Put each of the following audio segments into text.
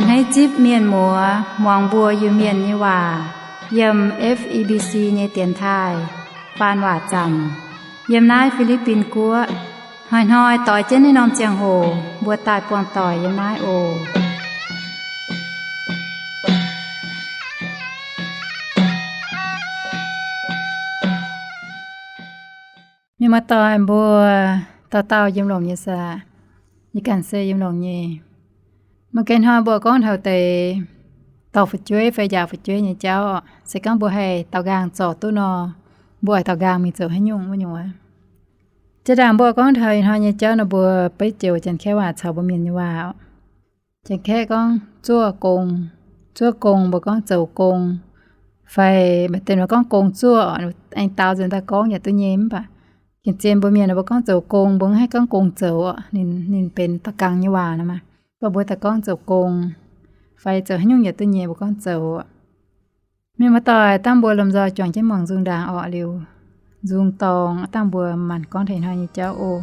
Hneiv zipv mienh muoz muangx mbuo Iu-Mienh nyei waac yiem F E B C nyei dienx taaih faan waac zaamc yiem naaiv Fi^li^bin Guoqv. Hnoi-hnoi doix jienv naaiv norm ziangh hoc mbuo daaih buangh doic yiem naaiv oc. Mienh muoz-doic mbuo, dauh dauh yiem longx nyei saah? Yie ganh se yiem longx nyei. Maaih ganh hnoi mbuo gorngv taux deix dorh fu'jueiv fai njaaux fu'jueiv nyei jauv, se gorngv mbuo haih daaux nqaang zorc duqv nor, mbuo oix daaux nqaang mingh zoux haaix nyungc wuov nyungc aqv. Jiex ndaangc mbuo gorngv taux ih hnoi nyei jauv nor, mbuo beiv joux Janx-Kaeqv waac caux mbuo Mienh nyei waac. Janx-Kaeqv gorngv zuov gong. Zuov gong mbuo gorngv zoux gong, fai maaih deix mbuo gorngv gong zuov, aengx daaux nzengc daaih gorngv yaac duqv nyei. Mv baac gengh zien mbuo Mienh mbuo gorngv zoux gong, mbuo mv haih gorngv gong zoux, ninh benx da'gang nyei waac nor maah. Mv baac mbuo daaih gorngv zoux gong fai zoux haaix nyungc yaac duqv nyei, mbuo gorngv zoux. Mienh muoz-doic, dangh mbuo lomh nzoih juangc jienv muangx nzung ndaangc orqc, liuz nzung dorngx dangh mbuo maanc gorngv taux ih hnoi nyei jauv oc.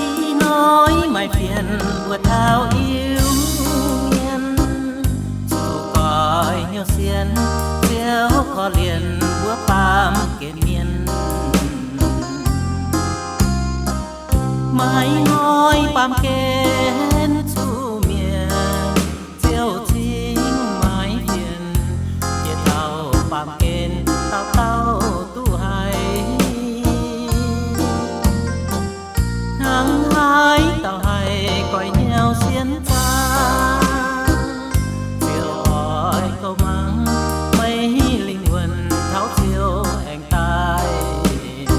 Ih hnoi maaih fienx mbuo taux Iu-Mienh, zuqc goix hnyouv sienx Ziouv korv-lienh mbuo baamh gen mienh. Maiv hnoi baamh gen zuqc mietc, Ziouv cingx maiv fienx, yietc dauh baamh gen dauh dauh duqv haiz. Hnangv haaix dauh haih goix hnyouv sienx zaangc, Ziouv oix kouv mangc meih lingh wuonh taux Ziouv aengx daaih.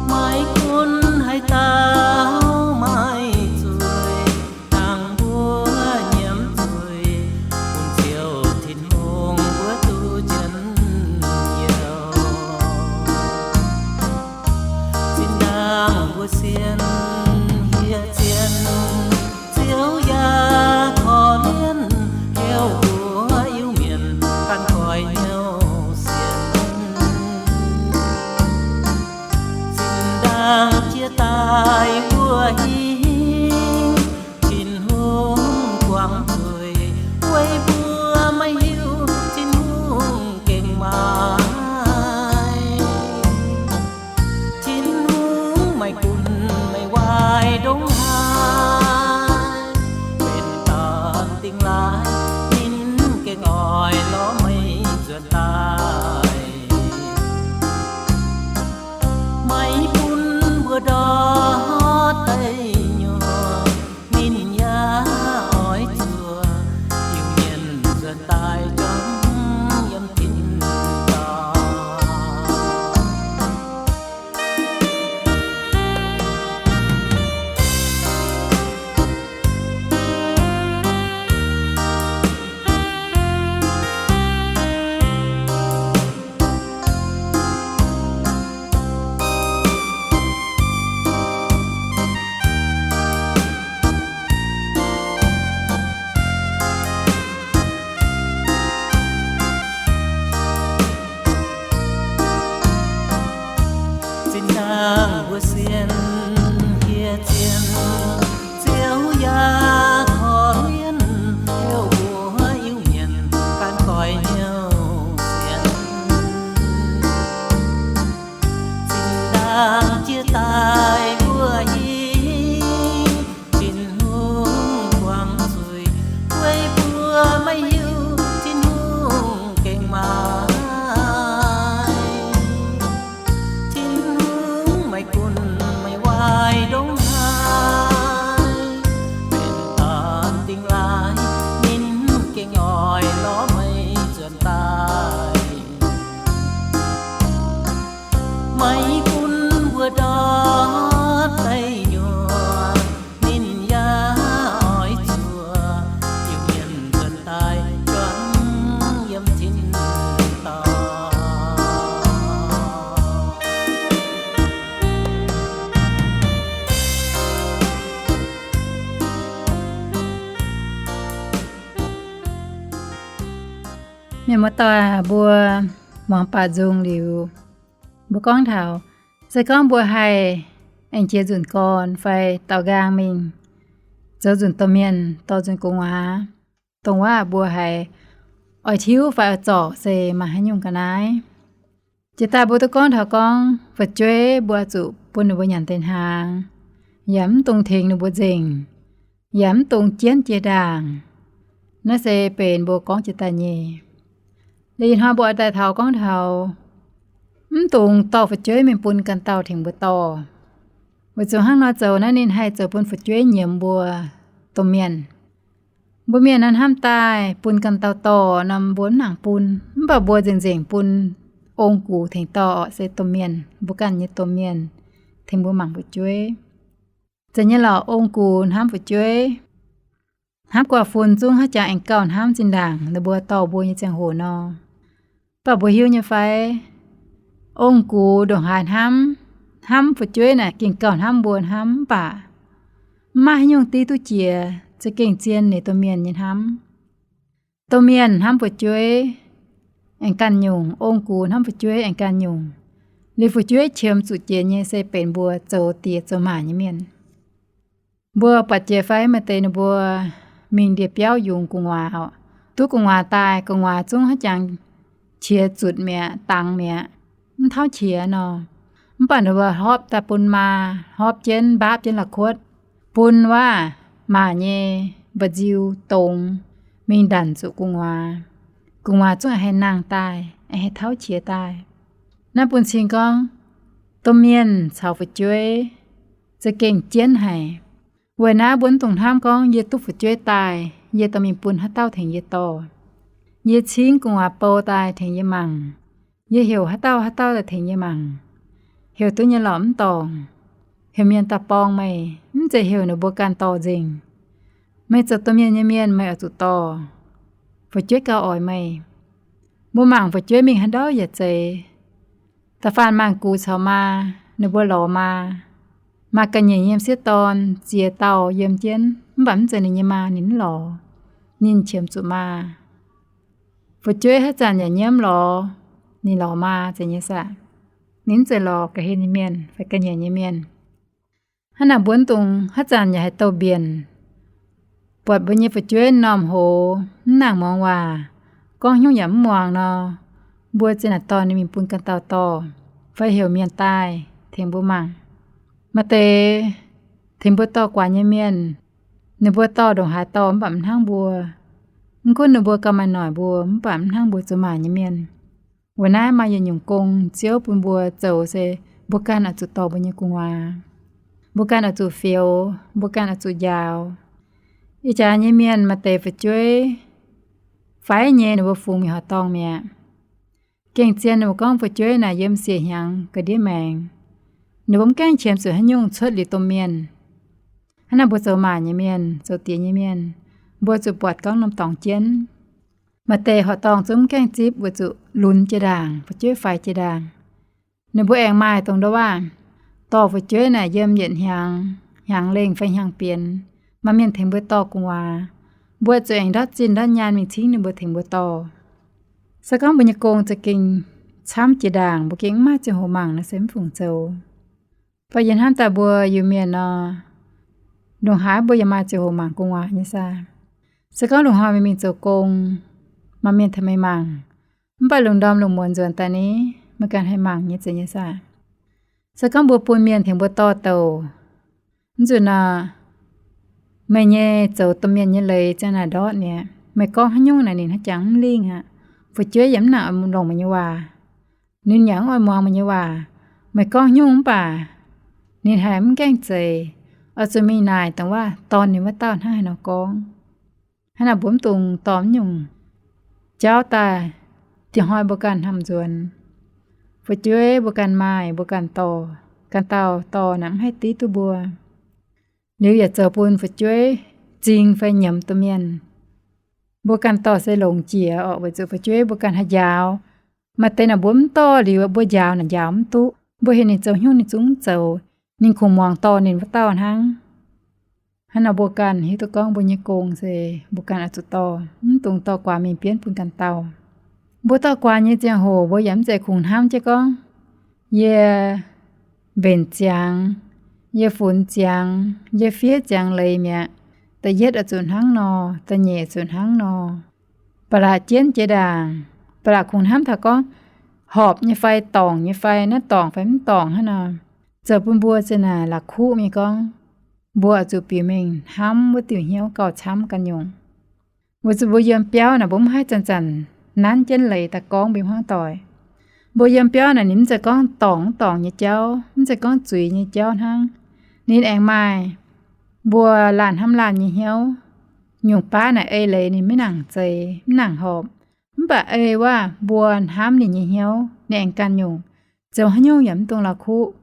Maiv gunv haaix dauh maaih zuiz, dangh mbuo nyiemv zuiz bun Ziouv Tin-Hungh mbuo duqv njien-youh. Zinh ndaangc mbuo sienx hieh zien, Ziouv yaac korv-lienh heuc mbuo Iu-Mienh ganh goix hnyouv sienx. Zinh ndaangc jiex daaih mbuo hingh, Tin-Hungh guangc zuiz weic mbuo maiv hiuv Tin-Hungh gengh maaih. Tin-Hungh maiv gunv meih waaic ndongc haaix, benx dorn dingh laaix ninh gengh oix lorz meih nzuonx daaih. Maiv gunv mbuo ndortv deic nyuoqc, ninh yaac oix zuoqc Iu-Mienh nzuonx daaih juangc yiem tin-dorngh. Zinh ndaangc mbuo sienx hieh zien, Ziouv yaac korv-lienh heuc mbuo Iu-Mienh ganh goix hnyouv sienx. Zinh ndaangc jiex daaih mbuo hingh, Tin-Hungh guangc zuiz weic mbuo maiv hiuv Tin-Hungh gengh maaih. Tin-Hungh maiv gunv Mienh muoz-doic, mbuo muangx baac nzung liuz, mbuo gorngv taux, se gorngv mbuo haih aengx jiex nzunc gorn fai daaux nqaang mingh zoux nzunc domh mienh, dorh nzunc gu'nguaaz, dongh waac mbuo haiz oix tiuv fai oix zorc se maaih haaix nyungc ga'naaiv. Jiex daaih mbuo duqv gorngv taux gorngv fu'jueiv mbuo oix zuqc bun ninh mbuo nyanc deix hnaangx, yaac mv dungx tengx ninh mbuo nzengc, yaac mv dungx jienv jiex ndaangc. Naaiv se benx mbuo gorngv jiex daaih nyei. Liuz ih hnoi mbuo oix daaih taux gorngv taux mv dungx dorh fu'jueiv mingh bun ganh dauh tengx mbuo dorh. Weic zuqc hnangv nor zoux naaiv ninh haih zoux bun fu'jueiv nyiemz mbuo domh mienh. Mbuo mienh naaiv hnamv daaih bun ganh dauh dorh nor mbuo mv nangc bun, mv baac mbuo nzengc nzengc bun ong-gux tengx dorh orqc, se domh mienh, mbuo ganh nyei domh mienh, tengx mbuo mangc fu'jueiv. Zeiz nyei lorqc, ong-gux hnamv fu'jueiv, hnamv guaax fun zungv haaix jangx aengx gauh hnamv zinh ndaangc ninh mbuo dorh mbuo nyei ziangh hoc nor. Mv baac mbuo hiuv nyei fai, ong-gux ndongc haaix hnamv, hnamv fu'jueiv naaic gengh gauh hnamv mbuo hnamv, mv baac mv maaih haaix nyungc div duqv jiex za'gengh zien ninh domh mienh nyei hnamv. Domh mienh hnamv fu'jueiv aengx ganh nyungc, ong-gux hnamv fu'jueiv aengx ganh nyungc. Liuz fu'jueiv qiemx zuqc jiex nyei se benx mbuo zoux diex zoux maac nyei mienh. Mbuo buatc jiex fai maaih deix ninh mbuo mingh ndie-biauv yungz gu'nguaaz, duqv gu'nguaaz daaih, gu'nguaaz zungv haaix jangx qiex zutc mi'aqv, dangx mi'aqv, mv tauv qiex nor. Mv baac ninh mbuo hopv daaih bun maa, hopv jienv mbaapv jienv la'kuotv, bun waac maac nyei mba'nziu dongz mingh ndanc zuqc gu'nguaaz. Gu'nguaaz zungv haih nangh daaih, haih tauv qiex daaih. Naaiv bun cing gorngv domh mienh caux fu'jueiv za'gengh jienv haic. Weic naaiv mbuo mv dungx hnamv gorngv yie duqv fu'jueiv daaih, yie dorh mingh bun haaix dauh tengx yie dorh. Yie cingv gu'nguaaz bou daaih tengx yie mangc. Yie heuc haaix dauh haaix dauh daaih tengx yie mangc. Heuc duqv nyei lorqc mv dorngc. Heuc mienh daaih borng meih, mv zeiz heuc ninh mbuo ganh dorh nzengc. Meih zoux domh mienh nyei mienh meih oix zuqc dorh. Fu'jueiv gauh oix meih. Mbuo mangc fu'jueiv mingh haaix ndau yaac zeiz. Da'faanh mangc gux caux maa, ninh mbuo lorz maa. Maa ga'nyiec yiem sieqv dorn ziex dauh yiem jienv, mv baac mv zeiz ninh nyei maa, ninh mv lorz. Ninh qiemx zuqc maa. Fu'jueiv haaix zanc yaac nyiemv lorz ninh lorz maa zeiz nyei saah. Ninh mv zeiz lorz ga'hlen nyei mienh fai ga'nyiec nyei mienh. Hnangv naaic mbuo mv dungx haaix zanc yaac haih douh mbienc. Buatc mbuo nyei fu'jueiv m'normh hoz mv nangc muangx waac, gorngv haaix nyungc yaac mv muangx nor, mbuo zinh naaic dorh ninh mingh bun ganh dauh dorh, fai heuc mienh daaih tengx mbuo mangc. Maaih deix tengx mbuo dorh guaax nyei mienh, ninh mbuo dorh ndongc haaix dorh mv baac mv hnangv mbuo. Mv gunv ninh mbuo gauh maaih noic mbuo mv baac mv hnangv mbuo zoux maac nyei mienh. Weic naaiv maaih yietc nyungc gong Ziouv bun mbuo zoux se mbuo ganh oix zuqc dorh mbuo nyei gu'nguaaz. Mbuo ganh oix zuqc fioux, mbuo ganh oix zuqc njaaux. Ih jaax nyei mienh maaih deix fu'jueiv faix nyei ninh mbuo fungx mingh horqc dorngh mi'aqv. Gengh zien ninh mbuo gorngv fu'jueiv naaic yiem siec hnyangx ga'ndiev maengx. Ninh mbuo mv gaengh qiemx zuqc haaix nyungc cuotv liuz domh mienh. Hnangv naaic mbuo zoux maac nyei mienh, zoux diex nyei mienh, mbuo zuqc buatc gorngv norm dorngx jienv. Maaih deix horqc dorngh zungv mv gaengh zipv weic zuqc lunx jiex ndaangc, fu'jueiv faix jiex ndaangc. Ninh mbuo aengx maaih dongh ndau waac dorh fu'jueiv naaic yiem yietc hnyangx, hnyangx lengh fai hnyangx bienx, maaih mienh tengx mbuo dorh gu'nguaaz. Mbuo zuqc aengx ndortv zinh ndortv nyaanh mingh cingv ninh mbuo tengx mbuo dorh. Se gorngv mbuo nyei gong za'gengh camv jiex ndaangc, mbuo gengh mv maaih ziangh hoc mangc nor se mv fungc zoux. Baac yie hnamv daaih mbuo Iu-Mienh nor, ndongc haaix mbuo yaac maaih ziangh hoc mangc gu'nguaaz nyei saah. Se gorngv lungh hnoi meih mingh zoux gong, maaih mienh tengx meih mangc, mv baac lungh ndorm lungh muonz nzuonx daaih ni, meih ganh haih mangc nyei zeiz nyei saah. Se gorngv mbuo bun mienh tengx mbuo dorh douc, mv zuqc nor, meih nyei zoux domh mienh nyei leiz ziang naaic ndortv mi'aqv. Meih gorngv haaix nyungc naaic ninh haaix jangx mv lingh aqv. Fu'jueiv yaac mv nangc oix longc meih nyei waac. Ninh yaac mv oix muangx meih nyei waac. Meih gorngv haaix nyungc mv baac ninh haiz mv gaengh zeiz. Oix zuqc mingh naaic dongh waac dorn ninh wuov dauh hnangv haaix nor gorngv. Hnangv naaic mbuo mv dungx dorh mv nyungc jauv daaih. Dieh hnoi mbuo ganh hnamv nzuonx. Fu'jueiv mbuo ganh maaih, mbuo ganh dorh, ganh dauh dorh naaic mv haih div duqv mbuo. Liuz yaac zoux bun fu'jueiv zing fai nyiemz domh mienh. Mbuo ganh dorh se longx jiex orqc, weic zuqc fu'jueiv mbuo ganh haih njaaux. Maaih deix naaic mbuo mv dorh liuz mbuo njaaux naaic njaaux mv duqv. Mbuo heuc ninh zoux haaix nyungc ninh zungv mv zoux. Ninh kungx muangx dorh ninh wuov dauh hnangv. Hnangv nor mbuo ganh hiuv duqv gorngv mbuo nyei gong se mbuo ganh oix zuqc dorh, mv dungx dorh guaax mingh bienv bun ganh dauh. Mbuo dorh guaax nyei ziangh hoc mbuo yaac mv zeiz kungx hnamv jienv gorngv, yie mbenc ziangx, yie funx ziangx, yie fiev ziangx leiz mi'aqv. Da'yietv oix zuqc hnangv nor, da'nyeic zuqc hnangv nor. Ba'laqc jienv jiex ndaangc, ba'laqc kungx hnamv taux gorngv horpc nyei fai dorngc nyei fai, naaiv dorngc fai mv dorngc hnangv nor, zoux bun mbuo za'naaic la'kuqv mingh gorngv, mbuo oix zuqc biux mengh hnamv wuov diuc hnyouv gauh camv ganh nyungc. Weic zuqc mbuo yiem biauv naaic mbuo mv haih zanc-zanc nanv jienv leiz daaih gorngv mbuo hmuangv doic. Mbuo yiem biauv naaic ninh mv zeiz gorngv dorngc mv dorngc nyei jauv, mv zeiz gorngv zuiz nyei jauv hnangv. Ninh aengx maaih mbuo laanh hnamv laanh nyei hnyouv. Nyungc baav naaic ei leiz ninh maiv nangc zeix, mv nangc horpc. Mv baac ei wuov mbuo hnamv ninh nyei hnyouv, ninh aengx ganh nyungc zoux haaix nyungc yaac mv dungx la'kuqv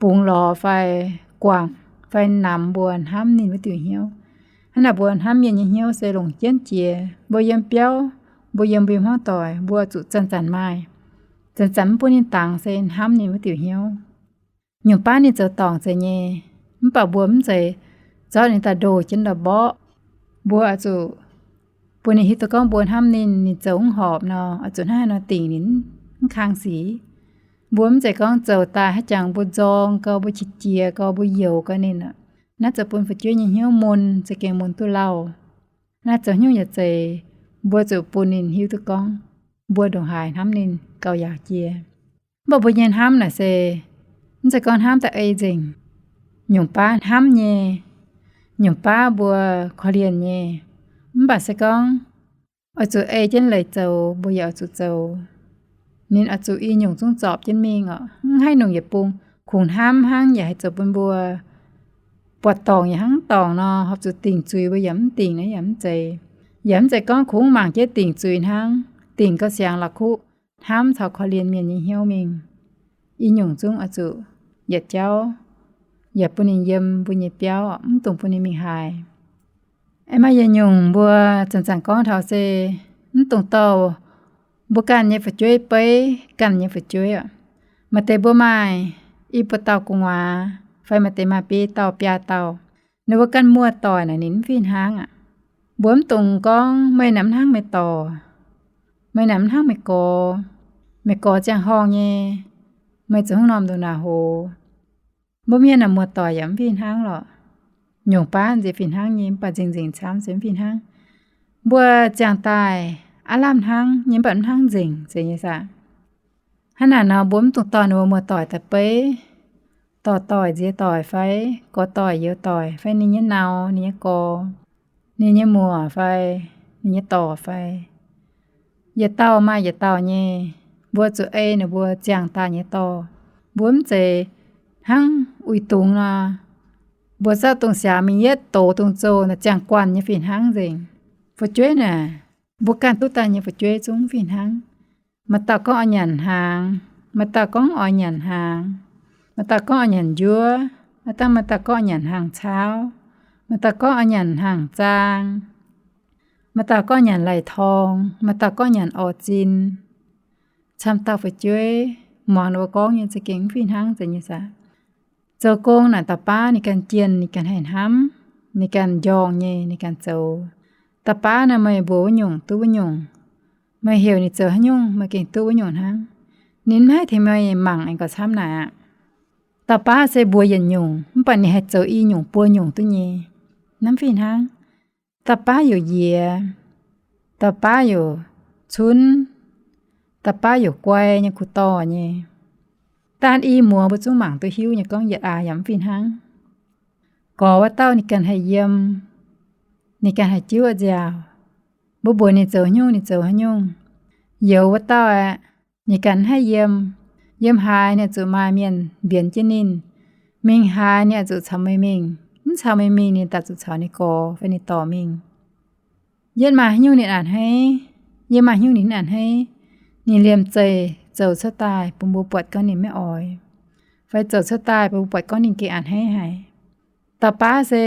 bungx lorz fai guangc fai namx mbuo hnamv ninh wuov diuc hnyouv. Hnangv naaic mbuo hnamv mienh nyei hnyouv se longc jienv jiex. Mbuo yiem biauv, mbuo yiem mbuo hmuangv doic, mbuo zuqc zanc-zanc maaih, zanc-zanc mv bun ninh dangx se hnamv ninh wuov diuc hnyouv. Nyungc baav ninh zoux dorngc zeiz nyei, mv baac mbuo mv zeiz zorqv ninh daaih ndoh jienv ndau-mborqv. Mbuo oix zuqc bun ninh hiuv duqv gorngv mbuo hnamv ninh, ninh zoux mv horpc nor, oix zuqc hnangv haaix nor dingc ninh mv kang sic. Mbuo mv zeiz gorngv zoux daaih haaix jangx mbuo nzorng gau, mbuo qiex jiez gau, mbuo youx gau ninh aqv. Naaiv zoux bun fu'jueiv nyei hnyouv mun, za'gengh mun duqv lauh. Naaiv zoux haaix nyungc yaac zeiz, mbuo zuqc bun ninh hiuv duqv gorngv mbuo ndongc haaix hnamv ninh gauh yaauc jiex. Mv baac mbuo nyei hnamv naaic se mv zeiz gorngv hnamv daaih ei nzengc. Nyungc baav hnamv nyei, nyungc baav mbuo korv-lienh nyei, mv baac se gorngv oix zuqc ei jienv leiz zoux, mbuo yaac oix zuqc zoux. Ninh oix zuqc i nyungc zungv zorpc jienv mingh oc. Mv haih nyungc yietc bung kungx hnamv hnangv yaac haih zoux bun mbuo buatc dorngc yaac hnangv dorngc nor, horpc zuqc dingc zuiz mbuo yaac mv dingc naaiv yaac mv zeiz. Yaac mv zeiz gorngv kungx mangc jienv dingc zuiz hnangv, dingc gauh siangx la'kuqv hnamv caux korv-lienh mienh nyei hnyouv mingh. I nyungc zungv oix zuqc yietc jauv yaac bun ninh yiem mbuo nyei biauv, mv dungx bun ninh mingh haaix. Aengx maaih yietc nyungc mbuo zanc-zanc gorngv taux se mv dungx dorh mbuo ganh nyei fu'jueiv beiv ganh nyei fu'jueiv aqv. Maaih deix mbuo maaih i buo dauh gu'nguaaz fai maaih deix maaih biei dauh biaa dauh, ninh mbuo ganh muoz-doic naaic ninh mv fih hnangv aqv. Mbuo mv dungx gorngv meih naaic mv hnangv meih dorc, meih naaic mv hnangv meih gorx, meih gorx ziangh horngh nyei, meih zoux haaix norm nduqc naaic hoz. Mbuo mienh naaic muoz-doic yaac mv fih hnangv lorqc. Nyungc baav nziex fih hnangv nyei, mv baac nzengc-nzengc camv se mv fih hnangv. Mbuo ziangh daaih aav lamh hnangv nyei, mv baac mv hnangv nzengc zeiz nyei saah. Hnangv naaic nor mbuo mv dungx dorh ninh mbuo muoz-doic daaih beiv, dorc doic nziex doic fai gorx doic youz doic fai ninh nyei naux, ninh nyei gorx, ninh nyei muoc fai ninh nyei dorc fai yietc dauh maaih yietc dauh nyei. Mbuo zuqc ei ninh mbuo ziangh daaih nyei dorh. Mbuo mv zeiz hnangv uix dungz nor, mbuo zorqv dongh siaaux mingh yietv doz dongh zoh naaic ziangh guanh nyei fih hnangv nzengc. Fu'jueiv naaic, mbuo ganh duqv daaih nyei fu'jueiv zungv fih hnangv. Maaih dauh gorngv oix nyanc hnaangx, maaih dauh gorngv oix nyanc hnaangx, maaih dauh gorngv oix nyanc njuov, maaih dauh, maaih dauh gorngv oix nyanc hnaangx-caauv, maaih dauh gorngv oix nyanc hnaangx-zaang, maaih dauh gorngv nyanc lai-torng, maaih dauh gorngv nyanc orv-zin. Camv dauh fu'jueiv muangx ninh mbuo gorngv nyei za'gengh mv fih hnangv zeiz nyei saah. Zoux gong naaic dauh baav ninh ganh jienh, ninh ganh haih hnamv, ninh ganh njorngh nyei, ninh ganh zoux. Dauh baav naaic meih mbuox wuov nyungc duqv wuov nyungc. Meih heuc ninh zoux haaix nyungc, meih gengh duqv wuov nyungc hnangv. Ninh mv haih tengx meih mangc aengx gauh camv naaic aqv. Dauh baav se mbuox yietc nyungc, mv baac ninh haih zoux i nyungc buo nyungc duqv nyei. Naaiv mv fih hnangv. Dauh baav youc njiec, dauh baav youc cunv, dauh baav youc guai nyei, kuh dorh nyei. Daan i muoz mbuo zungv mangc duqv hiuv nyei gorngv yietc aax yaac mv fih hnangv. Gorx wuov dauh ninh ganh haih yiem, ninh ganh haih jiuv nziaauc. Mbuo mbuox ninh zoux haaix nyungc, ninh zoux haaix nyungc. Youz wuov dauh aeqv, ninh ganh haih yiem. Yiem haaix ninh zuqc maaih mienh mbienx jienv ninh. Mingh haaix ninh zuqc caux meih mingh. Mv caux meih mingh ninh daaih zuqc caux ninh gorx fai ninh dorc mingh. Yietv maaih haaix nyungc ninh a'hneiv, yiem maaih haaix nyungc ninh a'hneiv, ninh liemh zeih zoux cuotv daaih bun mbuo buatc gorngv ninh maiv oix, fai zoux cuotv daaih bun mbuo buatc gorngv ninh gengh a'hneiv haic. Dauh baav se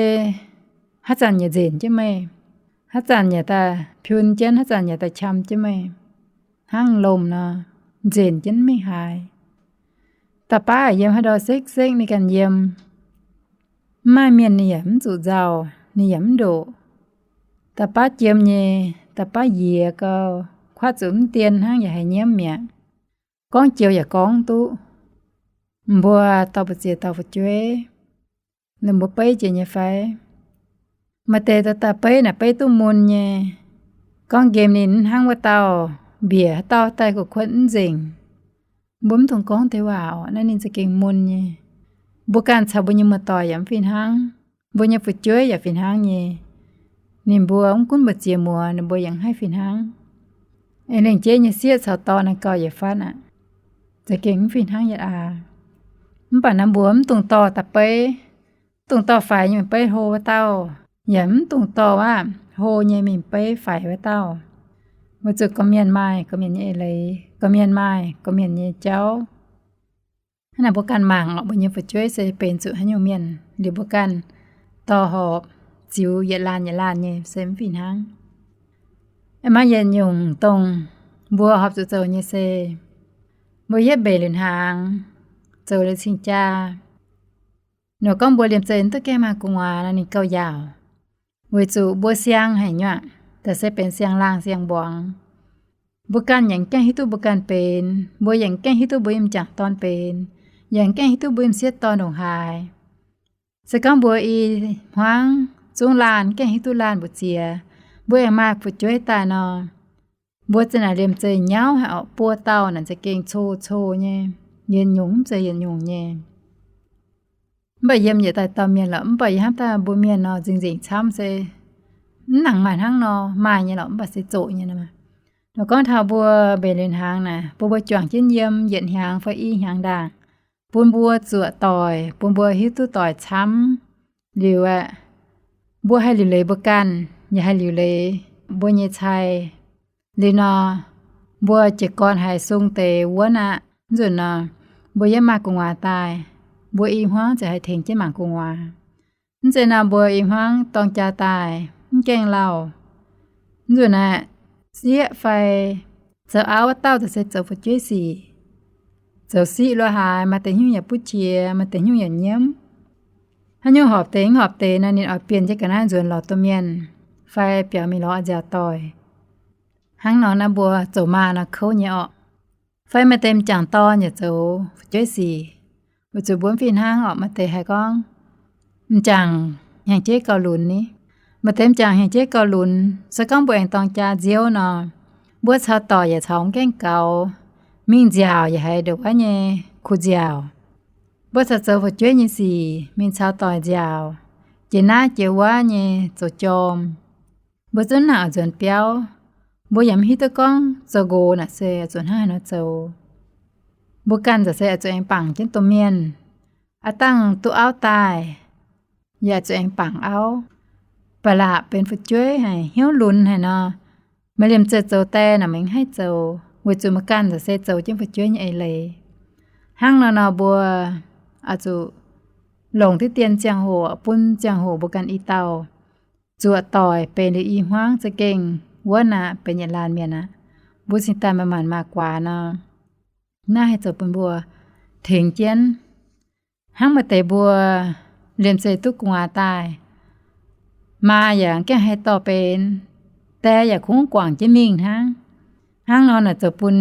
haaix zanc yaac nzenc jienv meih, haaix zanc yaac daaih piun jienv, haaix zanc yaac daaih qam jienv meih, hnangv lomh nor, nzenc jienv mingh haaix. Dauh baav yiem haaix ndau sekv-sekv ninh ganh yiem. Mv maaih mienh ninh yaac mv zuqc nzauh, ninh yaac mv ndoqc. Dauh baav jiem nyei, dauh baav njiec gau, kuatv zuqc mv dien hnangv yaac haiz nyiemv mi'aqv. Gorngv joux yaac gorngv duqv. Mbuo dorh mbu'ziex dauh fu'jueiv, ninh mbuo beiv jiex nyei fai? Maaih deix daaih beiv naaic beiv duqv mun nyei. Gorngv nqemh ninh hnangv wuov dauh, mbiec haaix dauh daaih kuv kuotv mv nzengc. Mbuo mv dungx gorngv deix waac orqc, naaiv ninh za'gengh mun nyei. Mbuo ganh caux mbuo nyei muoz-doic yaac mv fih hnangv. Mbuo nyei fu'jueiv yaac fih hnangv nyei. Ninh mbuo mv gunv mbu'ziex muoz, ninh mbuo yaac mv haih fih hnangv. Aengx lengc jeiv nyei sieqv caux dorn naaiv gauh yietc fatv aqv. Za'gengh mv fih hnangv yietc aqv. Mv baac naaiv mbuo mv dungx dorh daaih beiv. Mv dungx dorh faix nyei mingh beiv hlo wuov dauh, yaac mv dungx dorh wuov hlo nyei mingh beiv faix wuov dauh. Weic zuqc gorqv-mienh maaih gorqv-mienh nyei eix leiz, gorqv-mienh maaih gorqv-mienh nyei jauv. Hnangv naaic mbuo ganh mangc orqc, mbuo nyei fu'jueiv se benx zuqc haaix nyungc mienh liuz mbuo ganh dorh horpc ziux yietc laanh yietc laanh nyei se mv fih hnangv. Aengx maaih yietc nyungc dongh mbuo horpc zuqc zoux nyei se, mbuo yietv mbeix liuz hnaangx, zoux liuz cing-jaa, nor gorngv mbuo liemh zeih mv duqv gaengh maaih gu'nguaaz nor ninh gauh yaauc. Weic zuqc mbuo siang haic nyuaqc, da'se benx siang-laangh siang-mbuangz. Mbuo ganh yaac mv gaengh hiuv duqv mbuo ganh benx, mbuo yaac mv gaengh hiuv duqv mbuo nyei m'jangc dorn benx, yaac mv gaengh hiuv duqv mbuo nyei m'sieqv dorn ndongc haaix. Se gorngv mbuo i hmuangv zungv laanh mv gaengh hiuv duqv laanh mbu'ziex, mbuo aengx maaih fu'jueiv daaih nor, mbuo za'naaic liemh zeih nyauv haic orqc, buo dauh naaic za'gengh co-co nyei, yietc nyungc mv zeiz yietc nyungc nyei. Mv baac yiem yietc dauh dauh mienh lorqc, mv baac yie hnamv daaih mbuo mienh nor nzengc-nzengc camv se mv nangc maaih hnangv nor, maaih nyei lorqc, mv baac se zoqc nyei nor. Nor gorngv taux mbuo mbeix liuz hnaangx naaic, bun mbuo juangc jienv yiem yietc hnyangx fai i hnyangx ndaangc, bun mbuo zuoqc doic, bun mbuo hiuv duqv doic camv liuz aeqv, mbuo haih liuc leiz mbuo ganh, yaac haih liuc leiz mbuo nyei cai. Liuz nor, mbuo jiez gorn haiz sung deix wuonv aqv, mv nzunc nor, mbuo yiem maaih gu'nguaaz daaih, mbuo i hmuangv ziouc haih tengx jienv mangc gu'nguaaz. Mv zeiz nor mbuo i hmuangv dorng jaa daaih mv gaengh lauh. Mv nzunc aeqv, sieqv fai zoux auv wuov dauh za'gengh zoux fu'jueiv sic, zoux siqv lo haaix, maaih deix hnyouv yaac buv qiex, maaih deix hnyouv yaac nyiemv. Haaix nyungc horpc deix mv horpc deix nor, ninh oix bienh jienv ga'naaiv nzuonx lorz domh mienh fai biaux mingh lorz nziaaux doic. Hnangv nor naaiv mbuo zoux maa nor kouv nyei orqc. Fai maaih deix m'jangc dorn yaac zoux fu'jueiv sic, weic zuqc mbuo mv fih hnangv orqc. Maaih deix haiz gorngv m'jangc hnyangx-jeiv gauh lunx ni. Maaih deix m'jangc hnyangx-jeiv gauh lunx, se gorngv mbuo aengx dorng jaa nziouv nor, mbuo caux doic yaac caux mv gaengh gaux, mingh nziaauc yaac haiz ndongc wuov nyei kuh nziaauc. Mbuo caux zoux fu'jueiv nyei sic mingh caux doic nziaauc, jiex naaiv jiex wuov nyei zoux jorm. Mbuo zungv nangc oix nzuonx biauv, mbuo yaac mv hiuv duqv gorngv zoux nqox naaic se zuqc hnangv haaix nor zoux. Mbuo ganh za'gengh se oix zuqc aengx bangc jienv domh mienh. Aav dangh duqv auv daaih, yaac zuqc aengx bangc auv. Ba'laqc benx fu'jueiv haic, hnyouv lunx haic nor, meih liemh zeih zoux die naaic meih mv haih zoux, weic zuqc meih ganh za'gengh se zoux jienv fu'jueiv nyei eix leiz. Hnangv nor nor mbuo oix zuqc longc diqv dien ziangh hoc bun ziangh hoc mbuo ganh i dauh zuoqc doic benx liuz i hmuangv za'gengh wuonv aqv, benx yietc laanh mienh aqv. Mbuo cingx daaih manc-manc maaih guaax nor, naaiv haih zoux bun mbuo tengx jienv. Hnangv maaih deix mbuo liemh zeih duqv gu'nguaaz daaih, maa yaac gaengh haih dorh benx, die yaac kungx guangc jienv mingh hnangv. Hnangv nor naaic zoux bun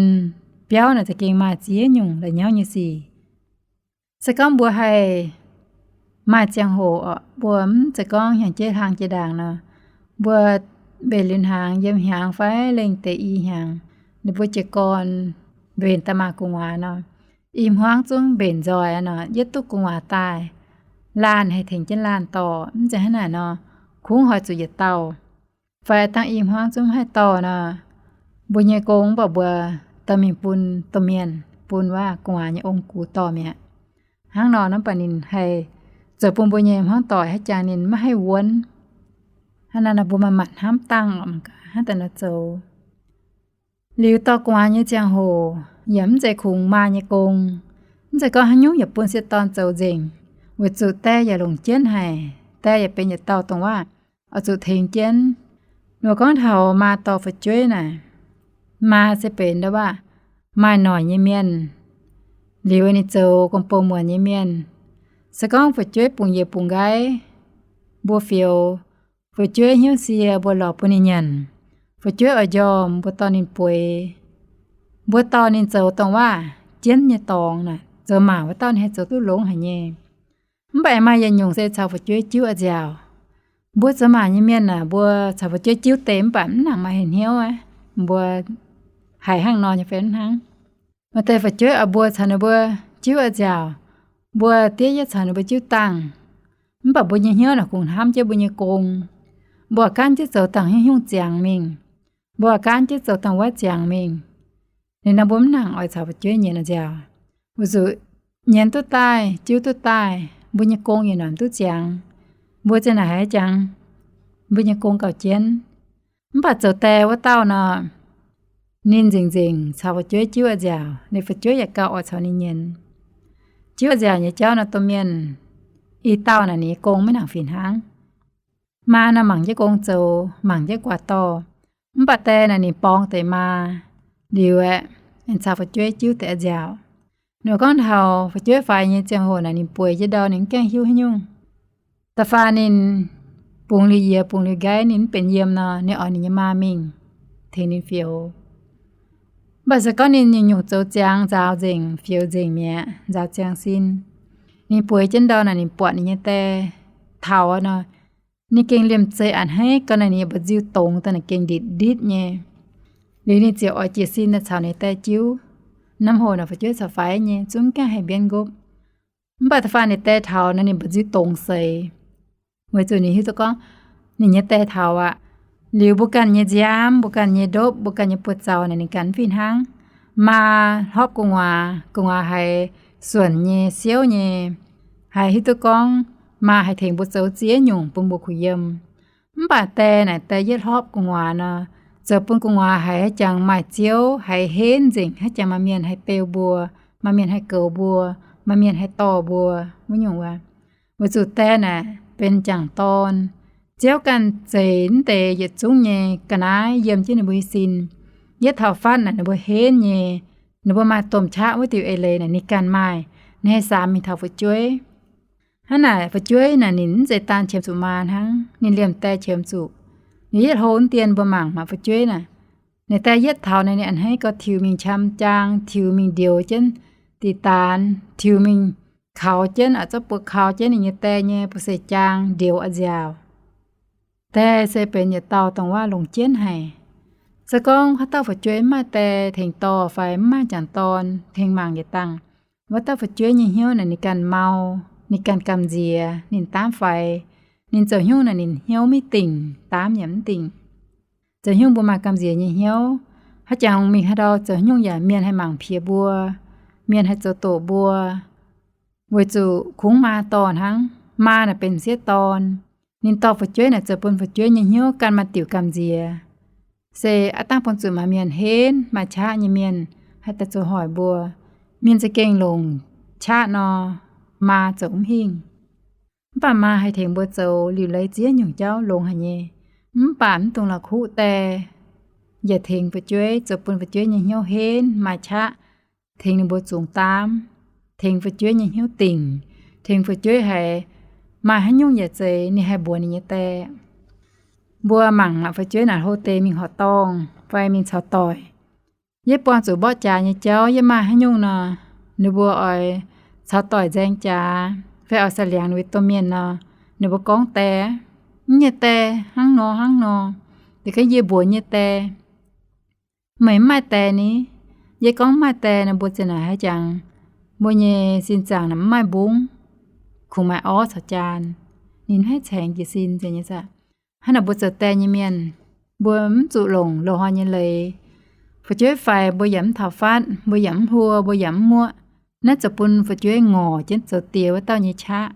biauv naaic za'gengh maaih ziex nyungc la'nyauv nyei sic. Se gorngv mbuo haih maaih ziangh hoc orqc, mbuo mv zeiz gorngv hnyangx-jeiv hlang jiex ndaangc nor, mbuo mbenc liuz hnaangx yiem hnyangx fai lengh deix i hnyangx, ninh mbuo jiez gorn mbenc daaih maaih gu'nguaaz nor, i hmuangv zungv mbenc nzoih nor, yietv duqv gu'nguaaz daaih, laanh haih tengx jienv laanh dorh. Mv zeiz hnangv naaic nor, kungx hoic zuqc yietc dauh fai dangh i hmuangv zungv mv haih dorh nor, mbuo nyei gong mv baac mbuo dorh mingh bun domh mienh, bun wuov gu'nguaaz nyei ong-gux dorh mi'aqv. Hnangv nor mv baac ninh haih zoux bun mbuo nyei hmuangv doic haaix jangx ninh maiv haih wuonv. Hnangv naaiv nor mbuo manc-manc hnamv dangh hnangv daaih nor zoux. Liuz dorh gu'nguaaz nyei ziangh hoc yaac mv zeiz kungx maa nyei gong. Mv zeiz gorngv haaix nyungc yaac bun sieqv dorn zoux nzengc, weic zuqc die yaac longc jienv haic, die yaac benx yietc dauh dongh wuov oix zuqc tengx jienv. Nor gorngv taux maa dorh fu'jueiv naaic, maa se benx ndau wuov maaih noic nyei mienh, liuz ninh zoux gong-bou muonc nyei mienh. Se gorngv fu'jueiv bungx yiez bungx nqaiv, mbuo fioux, fu'jueiv hnyouv sie mbuo lorz bun ninh nyanc, Fu'jueiv oix njormh mbuo dorh ninh bueix. Mbuo dorh ninh zoux dongh waac jienv nyei dorngx naaic, zoux maac wuov dauh ninh haih zoux duqv longx haic nyei. Mv baac aengx maaih yietc nyungc se caux fu'jueiv jiuv a'nziaauc. Mbuo zoux maac nyei mienh aah, mbuo caux fu'jueiv jiuv deix mv baac mv nangc maaih hnyouv aqv. Mbuo haiz hnangv nor nyei fai mv hnangv? Maaih deix fu'jueiv oix mbuo caux ninh mbuo jiuv a'nziaauc, mbuo diev yietv caux ninh mbuo jiuv dangh, mv baac mbuo nyei hnyouv naaic kungx hnamv jienv mbuo nyei gong. Mbuo gaanv jienv zoux dangh hnyouv hnyungv ziangx mingh. Mbuo gaanv jienv zoux dangh wuov ziangx mingh. Ninh naaiv mbuo mv nangc oix caux fu'jueiv nyienz a'nziaauc. Weic zuqc nyienz duqv daaih, jiuv duqv daaih, mbuo nyei gong yietc norm duqv ziangx. Mbuo ziang naaic haiz jangx, mbuo nyei gong gauh jienv. Mv baac zoux die wuov dauh nor, ninh nzengc-nzengc caux fu'jueiv jiuv a'nziaauc, ninh fu'jueiv yaac gauh oix caux ninh nyienz. Jiuv a'nziaauc nyei jauv nor, domh mienh i dauh naaic ninh nyei gong maiv nangc fih hnangv. Maa nor mangc jienv gong zoux, mangc jienv guaax dorh, mv baac die naaic ninh borngz deix maa liuz aeqv, ninh caux fu'jueiv jiuv deix a'nziaauc. Ninh gorngv taux fu'jueiv faix nyei ziangh hoc naaic ninh bueix jienv ndau ninh mv gaengh hiuv haaix nyungc. Da'faanh ninh bungx liuz yiez bungx liuz nqaiv ninh mv benx yiem nor, ninh oix ninh nyei maa mingh tengx ninh fioux. Mv baac se gorngv ninh nyungc-nyungc zoux ziangx nzaaux nzengc, fioux nzengc mi'aqv, nzaaux ziangx sin, ninh bueix jienv ndau naaic ninh buatc ninh nyei die taux nor, ninh gengh liemh zeih a'hneiv gau naaic ninh nyei mba'nziu dongz daaih naaic gengh nditv-nditv nyei. Liuz ninh ziouc oix jiez sin daaih caux ninh die jiuv. Naaiv hoc naaic fu'jueiv caux faix nyei zungv gaengh haih mbienv nqopv. Mv baac da'faanh ninh die taux nor ninh mba'nziu dongz seix, weic zuqc ninh hiuv duqv gorngv ninh nyei die taux aqv. Liuz mbuo ganh nyei nziaamv, mbuo ganh nyei ndopv, mbuo ganh nyei buoz-zaux naaic ninh ganh mv fih hnangv. Maa hlopv gu'nguaaz, gu'nguaaz haiz suonc nyei, siouv nyei, haiz hiuv duqv gorngv maa haih tengx mbuo zoux ziex nyungc bun mbuo kuh yiem. Mv baac die naaic die yietv hlopv gu'nguaaz nor, zoux bun gu'nguaaz haiz haaix jangx maaih ziouv, haiz henv nzengc, haaix jangx maaih mienh haih beu mbuo, maaih mienh haih goux mbuo, maaih mienh haih dorh mbuo wuov nyungc wuov. Weic zuqc die naaic benx m'jangc dorn. Ziouv ganh zeix mv deix yietc zungv nyei ga'naaiv yiem jienv ninh mbuo nyei sin. Yietv taux fatv naaic ninh mbuo henv nyei, ninh mbuo maaih domh qaqv wuov diuh eix leiz naaic ninh ganh maaih, ninh haih samx mingh taux fu'jueiv. Hnangv naaic fu'jueiv naaic ninh mv zeiz daan qiemx zuqc maa hnangv, ninh liemh die qiemx zuqc. Liuz yietv hlo dien mbuo mangc maah, fu'jueiv naaic, ninh die yietv taux naaic ninh a'hneiv gau tiux mingh qam jaang, tiux mingh ndioux jienv diqc daanx, tiux mingh kaux jienv, zorqv buoz kaux jienv ninh nyei die nyei buoz seix jaang ndioux a'nziaauc. Die se benx yietc dauh dongh waac longc jienv haic. Se gorngv haaix dauh fu'jueiv mv maaih die tengx dorh fai mv maaih m'jangc dorn tengx mangc yietc dangh, wuov dauh fu'jueiv nyei hnyouv naaic ninh ganh mau, ninh ganh gamh nziex, ninh daamv faix. Ninh zoux hnyouv naaic ninh hnyouv maiv dingc, daamv yaac mv dingc. Zoux hnyouv mbuo maaih gamh nziex nyei hnyouv, haaix jangx mingh haaix ndau zoux hnyouv yaac mienh haih mangc piex mbuo, mienh haih zoux doqc mbuo. Weic zuqc kungx maa dorh hnangv. Maa naaic benx m'sieqv dorn. Ninh dorh fu'jueiv naaic zoux bun fu'jueiv nyei hnyouv ganh maaih diuc gamh nziex. Se aav dangh bun zuqc maaih mienh henv, maaih qaqv nyei mienh haih daaih zoux hoic mbuo. Mienh za'gengh longc qaqv nor, maa zoux mv hingh. Mv baac maa haih tengx mbuo zoux liuc leiz ziex nyungc jauv longx haic nyei. Mv baac mv dungx la'kuqv die, yaac tengx fu'jueiv zoux bun fu'jueiv nyei hnyouv henv, maaih qaqv, tengx ninh mbuo zungx daamv, tengx fu'jueiv nyei hnyouv dingc, tengx fu'jueiv haiz maaih haaix nyungc yaac zeiz ninh haih mbuox ninh nyei die. Mbuo mangc maah, fu'jueiv naaic hlo deix mingh horqc dorngh fai mingh caux doic, yie buangh zuqc mborqv jaax nyei jauv, yie maaih haaix nyungc nor, ninh mbuo oix caux doic nzaeng jaax fai oix saic liangx ninh mbuo domh mienh nor, ninh mbuo gorngv die, mv nyei die, hnangv nor hnangv nor. Da'ganh yie mbuox nyei die, meih mv maaih die ni. Yie gorngv mv maaih die nor, mbuo ziouc naaic haaix jangx, mbuo nyei sin zaangc naaic mv maaih mbungv, kungx maaih orv caux jaan. Ninh mv haih caengx jiez sin nzengc nyei aqv. Hnangv naaic mbuo zoux die nyei mienh, mbuo mv zuqc longc loz-hnoi nyei leiz. Fu'jueiv faix mbuo yaac mv taux fatv, mbuo yaac mv hluo, mbuo yaac mv muoqv. Naaiv zoux bun fu'jueiv ngorc jienv zoux diex wuov dauh nyei qaqv.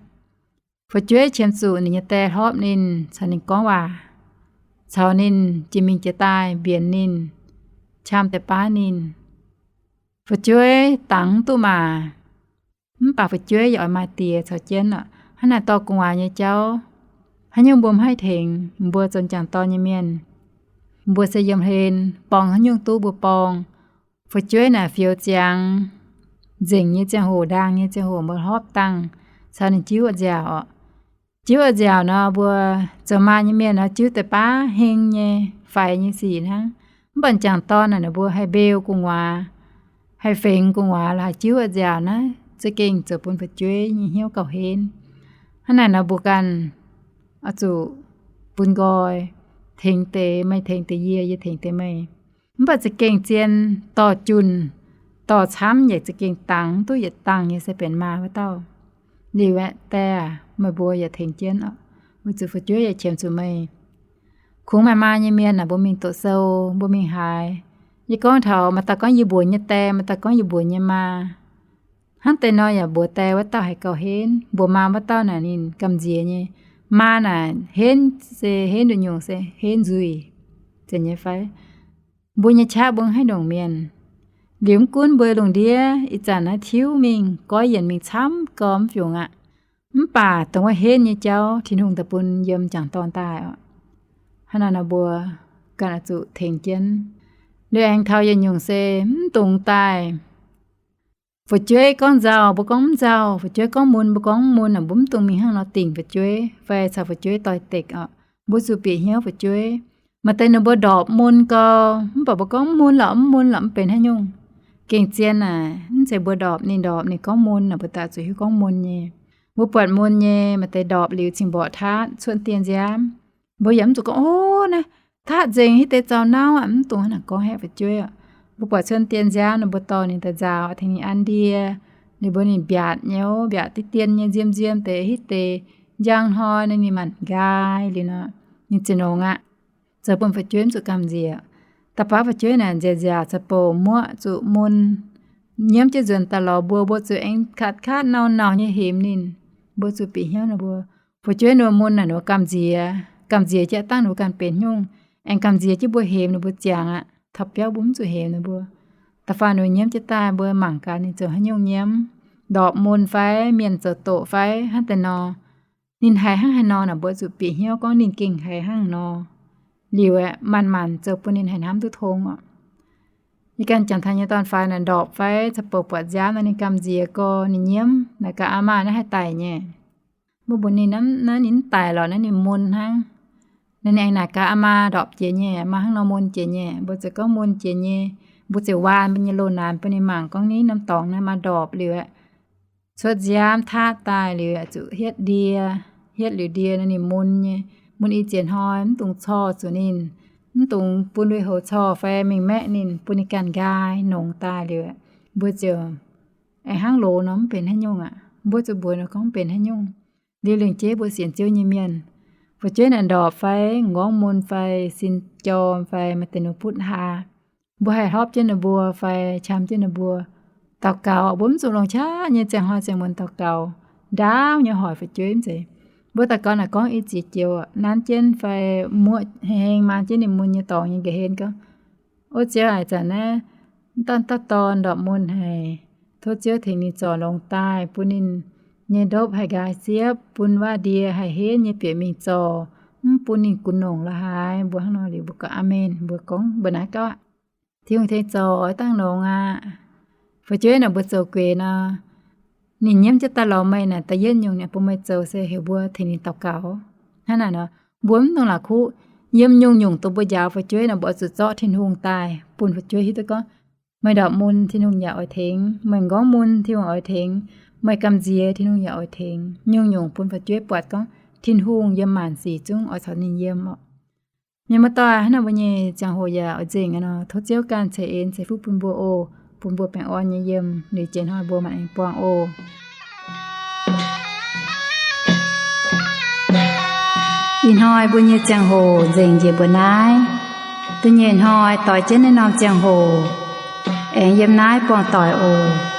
Fu'jueiv qiemx zuqc ninh nyei die hlopv ninh, caux ninh gorngv waac, caux ninh jiex mingh jiex daaih mbienx ninh, qam deix baav ninh. Fu'jueiv dangx mv duqv maac, mv baac fu'jueiv yaac oix maaih diex caux jienv oc. Hnangv naaic dorh gu'nguaaz nyei jauv, haaix nyungc mbuo mv haih tengx, mbuo zoux m'jangc dorn nyei mienh, mbuo se yiem hlen borngz haaix nyungc duqv mbuo borngz. Fu'jueiv naaic fioux ziangx nzengc nyei ziangh hoc, ndaang nyei ziangh hoc, mbuo hlopv dangh caux ninh jiuv a'nziaauc oc. Jiuv a'nziaauc nor, mbuo zoux maa nyei mienh nor jiuv deix baav heng nyei, faix nyei sic hnangv. Mv baac m'jangc dorn naaic ninh mbuo haih mbeu gu'nguaaz, haih fengx gu'nguaaz, la'haaix jiuv oix nziaauc naaiv za'gengh zoux bun fu'jueiv nyei hnyouv gauh henv. Hnangv naaic nor mbuo ganh oix zuqc bun nqoi, tengx deix meih, tengx deix yie, yie tengx deix meih. Mv baac za'gengh zien dorh junh, dorh camv yaac za'gengh dangx, duqv yietc dangh nyei se benx maa wuov dauh. Liuz aeqv, die aac, meih mbuo yaac tengx jienv oc, weic zuqc fu'jueiv yaac qiemx zuqc meih. Kungx maaih maa nyei mienh naaic mbuo mingh doqc sou, mbuo mingh haaix, yie gorngv taux maaih dauh gorngv yie mbuox nyei die, maaih dauh gorngv yie mbuox nyei maa. Hnangv deix nor yaac mbuox die wuov dauh haiz gauh henv, mbuox maa wuov dauh naaic ninh gamh nziex nyei. Maa naaic henv se henv nduqc nyungc se henv nzuih, zeiz nyei fai? Mbuo nyei qaqv mbuo mv haih ndongc mienh. Liuz mv gunv mbuo lungh ndiev ih zanc naaiv tiuv mingh, goiv yienc mingh camv gormx mv fiungc aqv. Mv baac dongh wuov henv nyei jauv Tin-Hungh daaih bun yiem m'jangc dorn daaih oc. Hnangv naaic nor mbuo ganh oix zuqc tengx jienv. Liuz aengx taux yietc nyungc se mv dungx daaih fu'jueiv gorngv nzauh mbuo gorngv mv nzauh, fu'jueiv gorngv mun mbuo gorngv mv mun naaic, mbuo mv dungx mingh hnangv nor dingc fu'jueiv fai caux fu'jueiv doix-dekc oc. Mbuo zuqc bieqc hnyouv fu'jueiv. Maaih deix ninh mbuo ndorpc mun gau, mv baac mbuo gorngv mv mun lorqc, mv mun lorqc, mv benx haaix nyungc. Gengh zien naaic, mv zeiz mbuo ndorpc ninh, ndorpc ninh gorngv mun naaic, mbuo daaih zuqc hiuv gorngv mun nyei. Mbuo buatc mun nyei, maaih deix ndorpc liuz cingx mborqv taatv cuotv dien nziaamv. Mbuo yaac mv zuqc gorngv, Ov, naaiv taatv nzengc, hitv deix zaux nauv aqv. Mv dungx hnangv naaic gorngv haeqv fu'jueiv oc. Mbuo buatc cuotv dien nziaamv nor, mbuo dorh ninh daaih nzaaux, tengx ninh an ndie. Ninh mbuo ninh mbiaatc nyei, mbiaatc diqv dien nyei, nziem nziem deix, hitv deix njang hnoi naaic ninh maanc nqaai liuz nor, ninh ziouc nongx aqv. Zoux bun fu'jueiv mv zuqc gamh nziex. Da'faanh fu'jueiv naaic nziaauc nziaauc caux bouc muoqv zuqc mun, nyiemv jienv nzuonx daaih lorz mbuo, mbuo zuqc aengx katv katv nauc nauc nyei hemx ninh. Mbuo zuqc bieqc hnyouv ninh mbuo. Fu'jueiv ninh mbuo mun naaic ninh mbuo gamh nziex, gamh nziex jiex dangh ninh mbuo ganh benx hnyungc, aengx gamh nziex jienv mbuo hemx ninh mbuo ziangx aqv. Taux biauv mbuo mv zuqc hemx ninh mbuo. Da'faanh ninh mbuo nyiemv jienv daaih mbuo mangc gaax ninh zoux haaix nyungc nyiemv, ndorpc mun fai mienh zoux doqc fai hnangv deix nor. Ninh haiz hnangv haaix nor naaic mbuo zuqc bieqc hnyouv gorngv ninh gengh haiz hnangv nor. Liuz aeqv, manc-manc zoux bun ninh haiz hnamv duqv tong oc. Yie ganh jangx taux nyei dorn-faix naaic ndorpc fai caux bouc buatc nziaamv nor ninh gamh nziex gorx ninh nyiemv naaic gaax, Aa maa, naaiv haih daic nyei. Mbuo mbuox ninh, Naaiv ninh mv daic lorqc, naaiv ninh mun hnangv. Naaiv ninh aengx naaic gaax, Aa maa, ndorpc jiex nyei, maa hnangv nor mun jiex nyei. Mbuo ziouc gorngv mun jiex nyei. Mbuo ziouc waan mbuo nyei loz-naanx bun ninh mangc gorngv ninh norm dorngx naaiv maa ndorpc liuz aeqv, cuotv nziaamv taatv daaih liuz aeqv, zuqc hietv ndie. Hietv liuz ndie nor ninh mun nyei. Mun i ziex hnoi mv dungx corc zuqc ninh, mv dungx bun lui-houx corc fai mingh maeqv ninh, bun ninh ganh nqaai nongx daaih liuz aeqv, mbuo ziouc aengx hnangv loz nor mv benx haaix nyungc aqv. Mbuo zuqc mbuox ninh gorngv mv benx haaix nyungc. Liuz lengc jeiv mbuo sienx Ziouv nyei mienh, fu'jueiv naaic ndorpc fai m'nqorngv mun fai sin jorm fai maaih deix ninh butv haa, mbuo haih hlorpv jienv ninh mbuo fai qam jienv ninh mbuo daux gaux. Mbuo mv zuqc longc qaqv nyei ziangh hnoi ziangh muonz daux gaux, ndaauv nyei hoic fu'jueiv mv zeiz. Mbuo daux gaux naaic gorngv i ziex joux nanv jienv fai muoqv heng maan jienv ninh mun nyei dorngx nyei nqa'hlen gorngv, O Ziouv aac, zanc naaiv dauh dauh dorn ndorpc mun haic. Tov Ziouv tengx ninh zorc longx daaih, bun ninh nyei ndopv haih nqaai siepv, bun waac-ndie haih henv nyei bieqc mingh zorc, mv bun ninh gunv longc la'haaix. Mbuo hnangv nor liuz mbuo gorngv Aamen. Mbuo gorngv mbuo naaiv gauh aqv. Tin-Hungh tengx zorc oix dangh longx aqv. Fu'jueiv naaic mbuo zoux gueix nor, ninh nyiemv jienv daaih lorz meih naaic, da'yietv nyungc ninh bun meih zoux se heuc mbuo tengx ninh daux gaux. Hnangv naaic nor, mbuo mv dungx la'kuqv. Yiem nyungc-nyungc dongh mbuo njaaux fu'jueiv nor, mbuo oix zuqc zorqv Tin-Hungh daaih bun fu'jueiv hiuv duqv gorngv meih ndorpc mun Tin-Hungh yaac oix tengx, meih m'nqorngv mun Tin-Hungh oix tengx, meih gamh nziex Tin-Hungh yaac oix tengx. Nyungc-nyungc bun fu'jueiv buatc gorngv Tin-Hungh yiem maanc sic zungv oix caux ninh yiem oc. Mienh muoz-doic, hnangv naaic mbuo nyei ziangh hoc yaac oix nzengc aqv nor, tov Ziouv ganh ceix en ceix fuqv bun mbuo oc, bun mbuo baengh orn nyei yiem, liuz jiex hnoi mbuo maanc aengx buangh oc. Ih hnoi mbuo nyei ziangh hoc nzengc njiec mbuo naaiv. Da'nyeic hnoi doix jienv naaiv norm ziangh hoc aengx yiem naaiv buangh doic oc.